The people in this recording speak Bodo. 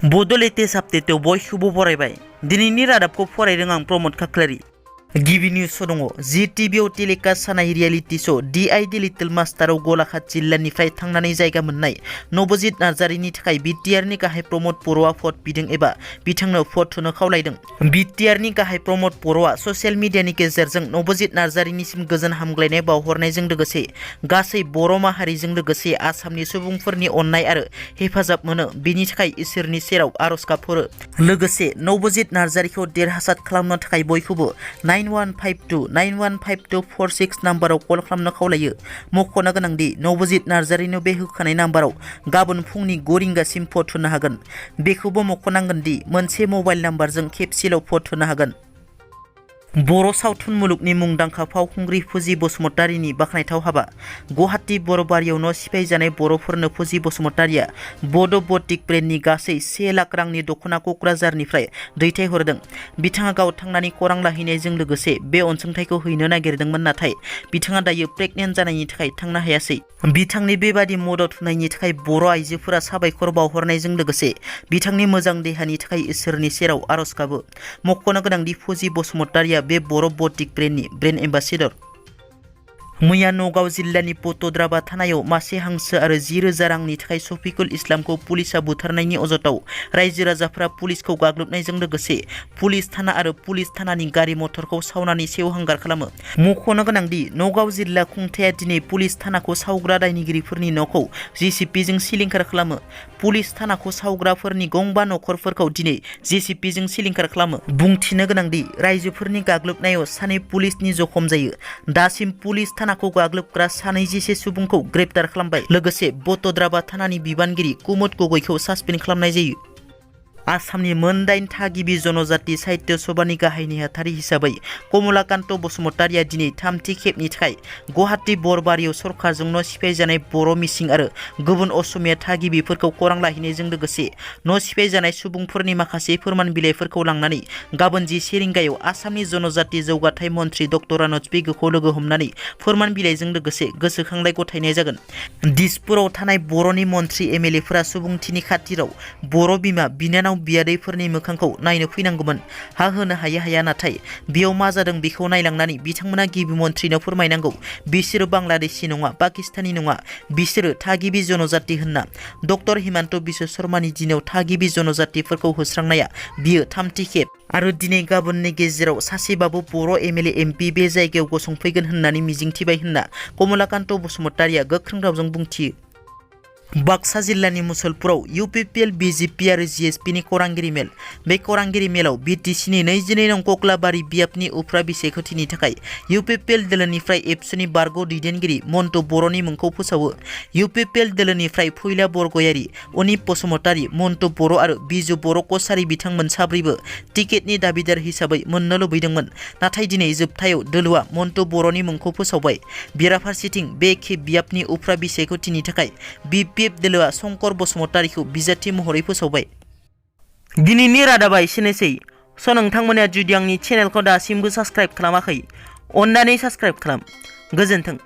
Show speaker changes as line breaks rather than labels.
बड' लेटेस्ट आपडेटआव बयखौबो बरायबाय। दिनैनि रादाबखौ फरायदों आं प्रमद खाख्लारि। गिबि निउस दङ जि टिभिआव टेलिकास्ट जानाय रियेलिटि श' DID लिटिल मास्टाराव गलाघाट जिल्लानिफ्राय थांनानै जायगा मोननाय नबजित नार्जारिनि थाखाय बिटिआरनि गाहाय प्रमद बर'आ भट बिदों एबा बिथांनो भट होनो खावलायदों। बिटिआरनि गाहाय प्रमद बर'आ ससियेल मिडियानि गेजेरजों नबजित नार्जारिनिसिम गोजोन हामग्लायनाय बावहरनायजों लोगोसे गासै बर' माहारिजों लोगोसे आसामनि सुबुंफोरनि अननाय आरो हेफाजाब मोनो बेनि थाखाय इसोरनि सेराव आर'ज गाबहरो। लोगोसे नबजित नार्जारिखौ देरहासार खालामनो थाखाय बयखौबो 9152915246 नाम्बाराव कल खालामनो खावलायो। मख'नो गोनांदि नबजित नार्जारिनो बे होखानाय नाम्बाराव गाबोन फुंनि 9 रिंगासिम भट होनो हागोन। बेखौबो मख'नांगोन दि मोनसे मबाइल नाम्बारजों खेबसेल' भट होनो हागोन। बर' सावथुन मुलुगनि मुंदांखा फावखुंग्रि फुजि बसुमतारीनि बाख्नायथाव हाबा। गुवाहाटी बर'बारियाव न' सिफायजानाय बर'फोरनो फुजि बसुमतारीया बड' बटिक ब्रेन्डनि गासै 1 लाख रांनि दख'ना क'क्राझारनिफ्राय दैथायहरदों। बिथाङा गाव थांनानै खौरां लाहैनायजों लोगोसे बे अनसुंथाइखौ हैनो नागिरदोंमोन, नाथाय बिथाङा दायो प्रेगनेन्ट जानायनि थाखाय थांनो हायासै। बिथांनि बेबादि मदद होनायनि थाखाय बर' आइजोफोरा साबायखर बावहरनायजों लोगोसे बिथांनि मोजां देहानि थाखाय इसोरनि सेराव आर'ज गाबो। मख'नो गोनांदि फुजि बसुमतारीया बे बर' बटिक ब्रेन्डनि ब्रेन्ड एम्बासेडर। मैया नगाव जिल्लानि पटद्राबा थानायाव मासे हांसो आरो 10,000 रांनि थाखाय शफिकुल इस्लामखौ पुलिसआ बुथारनायनि अजदाव रायजो राजाफोरा पुलिसखौ गाग्लोबनायजों लोगोसे पुलिस थाना आरो पुलिस थानानि गारि मथरखौ सावनानै सेवहांगार खालामो। मख'नो गोनांदि नगाव जिल्ला खुंथाया दिनै पुलिस थानाखौ सावग्रा दायनिगिरिफोरनि न'खौ JCPजों सिलिंखार खालामो। पुलिस थानाखौ सावग्राफोरनि गंबा नखरफोरखौ दिनै JCPजों सिलिंखार खालामो। बुंथिनो गोनांदि रायजोफोरनि गाग्लोबनायाव सानै पुलिसनि जखम जायो। दासिम पुलिस थानाखौ गाग्लोबग्रा 2 सुबुंखौ ग्रेप्तार खालामबाय। लोगोसे बटद्राबा थानानि बिबानगिरि कुमुद गगैखौ सासपेन्ड खालामनाय जायो। आसामनि मोन 8 थागिबि जनजाति साहित्य सभानि गाहाय नेहाथारि हिसाबै कमलाकान्त बसुमतारीया दिनै थामथि खेबनि थाखाय गुवाहाटी बर'बारियाव सरकारजों न' सिफायजानाय बर' मिसिं आरो गुबुन असमिया थागिबिफोरखौ खौरां लाहैनायजों लोगोसे न' सिफायजानाय सुबुंफोरनि माखासे फोरमान बिलाइफोरखौ लांनानै गाबोन 10 रिंगायाव आसामनि जनजाति जौगाथाय मन्थ्रि डक्टर रानज पेगुखौ लोगो हमनानै फोरमान बिलाइजों लोगोसे गोसोखांलाय गथायनाय जागोन। दिसपुराव थानाय बर'नि मन्थ्रि MLAफोरा सुबुंथिनि खाथिराव बर' बिमा बिनानाव बियादैफोरनि मोखांखौ नायनो फैनांगौमोन। हा होनो हाया नाथाय बेयाव मा जादों बेखौ नायलांनानै बिथांमोना गिबि मन्थ्रिनो फोरमायनांगौ बिसोरो बांलादेशी नङा, पाकिस्तानी नङा, बिसोरो थागिबि जनजाति होनना। डक्टर हिमन्त बिश्व शर्मानि दिनाव थागिबि जनजातिफोरखौ होस्रांनाया बियो थामथि खेब आरो दिनै गाबोननि गेजेराव सासेबाबो बर' MLA MP बे जायगायाव गसंफैगोन होननानै मिजिंथिबाय होनना कमलाकान्त बसुमतारीया गोख्रों रावजों बुंथियो। बाक्सा जिल्लानि मुसलपुराव UPPL BJP आरो GSPनि खौरांगिरि मेल। बे खौरांगिरि मेलाव BTCनि 22 नं कक्लाबारि बियाबनि उफ्रा बिसायख'थिनि थाखाय UPPL दोलोनिफ्राय एबसुनि बारग' दैदेनगिरि मन्टु बर'नि मुंखौ फोसावो। UPPL दोलोनिफ्राय फैला बरगयारी, अनिप बसुमतारी, मन्टु बर' आरो बिजु बर' कसारी बिथांमोन साब्रैबो टिकेटनि दाबिदार हिसाबै मोननो लुबैदोंमोन, नाथाय दिनै जोबथायाव दोलोआ मन्टु बर'नि मुंखौ फोसावबाय। बेराफारसेथिं बे खेब बियाबनि उफ्रा बिसायख'थिनि थाखाय BPF दोलोआ शंकर बसुमतारीखौ बिजाथि महरै फोसावबाय। दिनैनि रादाबा एसेनोसै। नोंथांमोना जुदि आंनि चेनेलखौ दासिमबो साबस्क्राइब खालामाखै, अन्नानै साबस्क्राइब खालाम। गोजोन्थों।